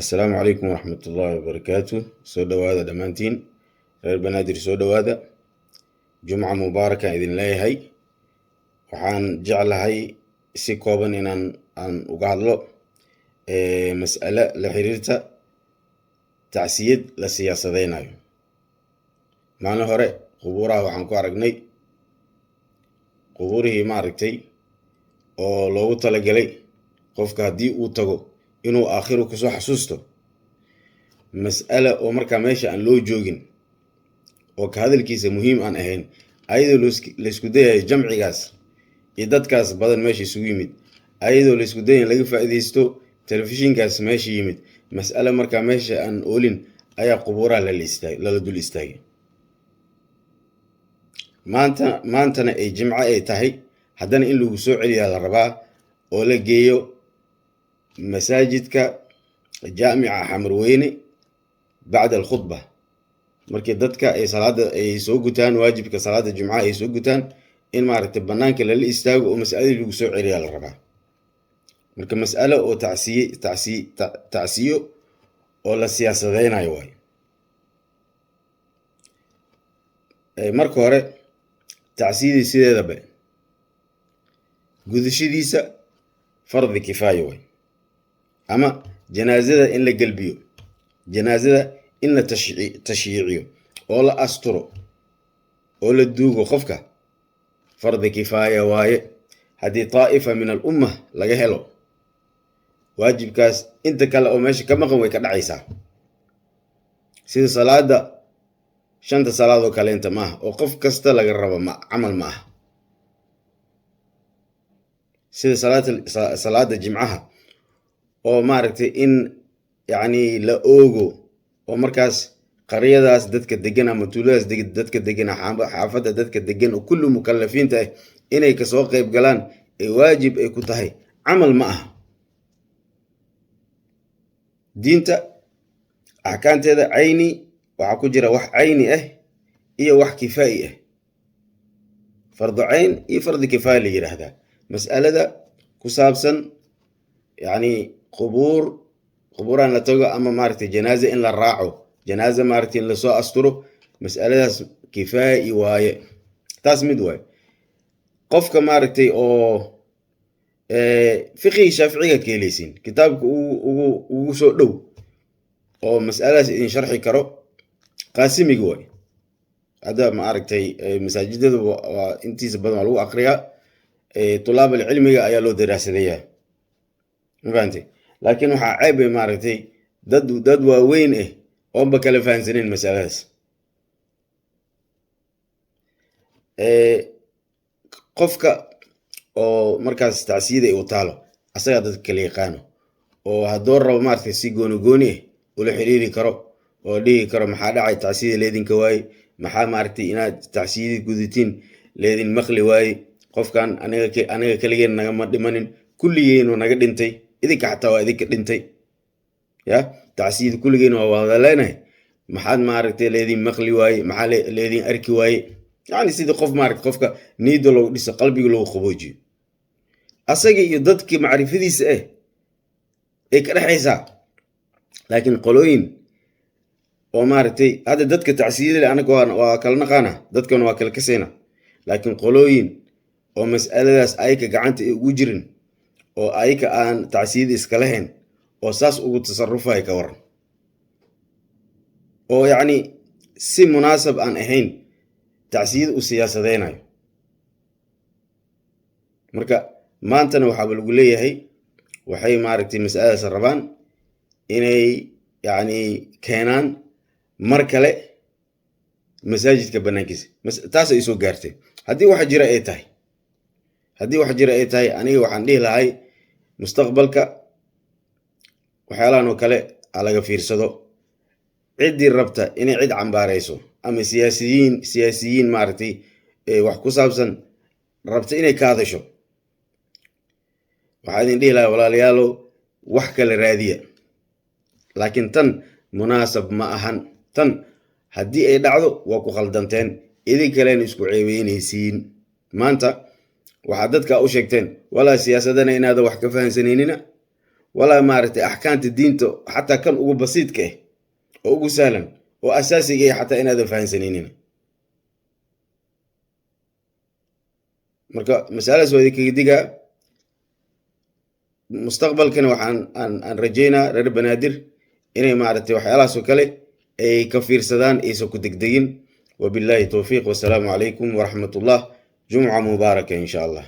Assalaamu calaykum waraxmatullaahi wabarakaatu. Soo dhowaada dhammaantiin, reer Banaadir, soo dhowaada. Jumca mubaaraka idin leeyahay. Waxaan jeclahay si kooban inaan aan uga hadlo mas'ale la xiriirta tacsiyad la siyaasadeynayo. Maalin hore qubuuraha waxaan ku aragnay qubuurihii, maaragtay, oo loogu talagalay qofka haddii uu tago inuu aakhiro kusoo xasuusto. Mas'ala oo markaa meesha aan loo joogin oo ka hadalkiisa muhiim aan ahayn, ayadoo laysku dayayo jamcigaas iyo dadkaas badan meesha isugu yimid, ayadoo laysku dayay in laga faa'iidaysto telefishinkaas meesha yimid, mas'ale markaa meesha aan oolin ayaa qubuuraha lala dul istaagay. Maanta, maantana ay Jimco ay tahay, haddana in lagu soo celiyaa la rabaa oo la geeyo masaajidka Jaamica Xamarweyne bacda alkhudba, markii dadka ay salaada ay soo gutaan, waajibka salaada Jumcaha ay soo gutaan, in, maaragtay, banaanka lala istaago oo mas'aladii lagu soo celiyaa la rabaa. Marka mas'alo oo tacsiye tacsiy tacsiyo oo la siyaasadeynayo waayo. Marka hore, tacsiyadii sideedaba gudashadiisa fardi kifaaya waay, ama janaazada in la gelbiyo, janaazada in la tashyiiciyo oo la asturo oo la duugo qofka fardi kifaaya waaye. Haddii taa'ifa min al umma laga helo waajibkaas, inta kale oo meesha ka maqan way ka dhacaysaa. Sida salaada shanta salaad oo kaleenta maaha oo qof kasta laga rabo, ma camal ma aha. Sida salaada Jimcaha oo, maaragtay, in yacni la oogo oo markaas qaryadaas dadka degan ama tuuladaas dadka degan, xaafadda dadka degan oo kulli mukalafiinta ah inay kasoo qayb galaan ee waajib ay ku tahay, camal ma aha. Diinta axkaamteeda cayni waxaa ku jira wax cayni ah iyo wax kifaa'i ah, fardu cayn iyo fardi kifaaya la yidhaahdaa. Mas'alada ku saabsan, yacni, qubuuraan la tago ama, maaragtay, janaaza in la raaco, janaaza, maaragtay, in lasoo asturo, mas'aladaas kifaa'i waaye. Taas mid waaye. Qofka, maaragtay, oo fiqigii Shaaficigaad ka helaysiin, kitaabka ugu soo dhow oo mas'aladaas idin sharxi karo Qaasimiga waay. Hadda, ma aragtay, masaajidada waa intiisa badan waa lagu akriyaa, tulaab alcilmiga ayaa loo daraasadeeyaa, ma fahantay? Laakiin waxaa ceeb eh, maaragtay, dad waaweyn ah oonba kala fahansaneyn masaladaas. Qofka oo markaas tacsiyada ay u taalo asagaa dadka kala yaqaano oo haddoo rabo, maaragtay, si gooni gooni ah ula xiriiri karo oo dhihi karo: "Maxaa dhacay? Tacsiyada leedinka waaye. Maxaa, maaragtay, inaad tacsiyadii gudatiin leedin maqli waaye? Qofkan aniga keligeen nagama dhimanin, kulligeenu naga dhintay, idinka xataa waa idinka dhintay. Ya tacsiyada kulligeen waa wada leenahay. Maxaad, maaragtay, leedin maqli waaye? Maxaa leedin arki waaye?" Yacni sidii qof, maaragtay, qofka niida loogu dhiso, qalbiga loogu qaboojiyo, asaga iyo dadkii macrifadiisa ah ay ka dhexaysaa. Laakiin qolooyin oo, maaragtay, hadda dadka tacsiyada leh anaga waa kala naqaana, dadkana waa kala kasayna, laakiin qolooyin oo mas'aladaas ayaka gacanta ay ugu jirin oo ayaka aan tacsiyada iska lahayn oo saas ugu tasarufaya, ka waran? Oo yacni si munaasab aan ahayn tacsiyada u siyaasadeynayo. Marka maantana waxaaba lagu leeyahay waxay, maaragtay, mas'aladaas rabaan inay yacni keenaan mar kale masaajidka banaankiisa. Taas ay soo gaartay. Haddii wax jira ay tahay, aniga waxaan dhihi lahay mustaqbalka waxyaalahan oo kale ha laga fiirsado. Ciddii rabta inay cid cambaareyso ama siyaasiyiin, maaragtay, wax ku saabsan rabta inay ka hadasho, waxaa idin dhihi lahaa: walaalayaalow, wax kale raadiya, laakiin tan munaasab ma ahan. Tan haddii ay dhacdo waa ku khaldanteen, idin kalena isku ceebeynaysiin. Maanta waxaad dadka u sheegteen walaa siyaasadana inaadan wax ka fahansanaynina. Walaa maaragtay axkaamta diinta, xataa kan ugu basiidka ah oo ugu sahlan oo asaasiga ah, xataa inaadan fahansanaynin. Marka masaladaas waa idinkaga digaa. Mustaqbalkana waxaan aan rajaynaa reer Banaadir inay maaragtay waxyaalahaas oo kale ay ka fiirsadaan, aysan ku degdegin. Wabillahi towfiiq, wasalaamu calaykum waraxmat ullah. Jumca mubaaraka insha Allah.